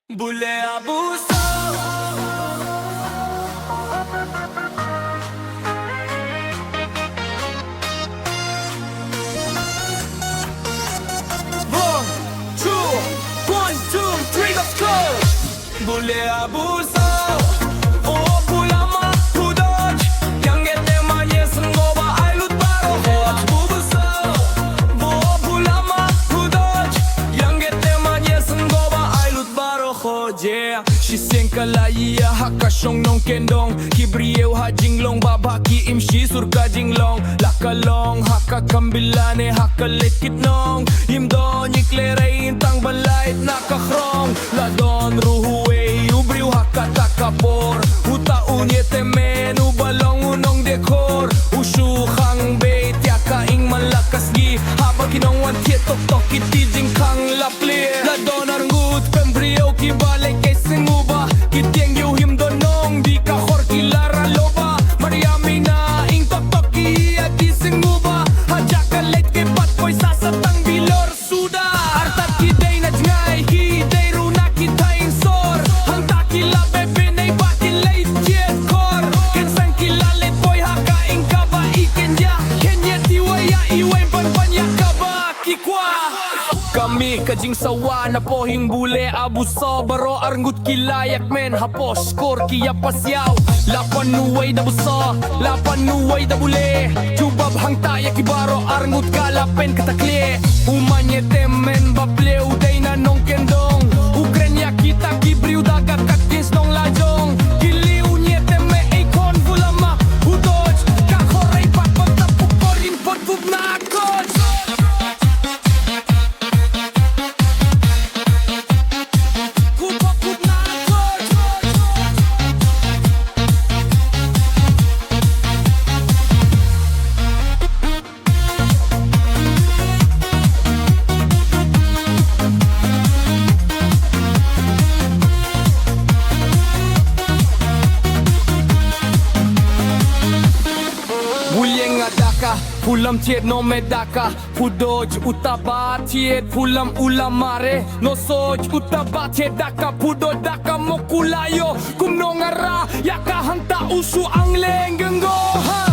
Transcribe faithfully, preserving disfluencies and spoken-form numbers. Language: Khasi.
Bule abu so. One, two, one, two, three, let's go. Bule abu so. O bula ma pudoj. Yang gete ma yes ngoba ai lut baro. Abu so. O bula ma pudoj. Yang gete ma yes ngoba ai lut baro. Khoje shi seng ka la ïa ha ka shong nongkyndong. Ki briew ha jinglong ba ba ki im shi sur ka jinglong. La ka long ha ka kambila ne ha ka leit kit nong. Im don i klerei in tang ba lait na ka khrong. La don ruh uwei u briew ha kata ka por. Uta u Niatemen uba long u nongdie khor. U shu khang beit ïa ka ing man la ka sngi. Haba ki nongwan thied tok tok ki ti jingkhang la plie. La don arngut pem briew kiba leit kei seng uba. Ki tieng ïa u him don nong di ka khor ki la ra loba. Mariamina ing tok tok ki ïa ki seng uba. Ha ja ka leit kei pat poi sa sa tang bilor suda. Artat ki dei na jngai ki dei ruh na ki thaiñ sor. Hangta ki la bebe nei ba ki leit thied khor. Ken sang ki la leit poi ha ka ing kaba i ken ïa. Ken ïa ti wei ïa i wei ban ban ïa kaba ki kwah. Ka mih ka jingsawa na pohing bule abu so baroh arngut ki la ïa kmen ha poh skor ki ïa pasiaw. La pan uwei da bu so, la pan uwei da bule. Jubab hangta ïa ki baroh arngut ka la pen kata klie. U ma Niatemen ba plie u dei na nongkyndong. U kren ïa kita ki briew da ka kat ki shnong la jong. Ki li u Niatemen ei khon bula ma pudoj. Ka khorei pat pat ta pukor in pot bup na kot. Bulieng a daka, pulam tiet no me daka. Pudoj uta ba thied pulam u la mare. No soj uta ba thied daka pudoj daka mo kulayo. Kumno nga ra ïa ka hangta u shu ang leng genggo ha.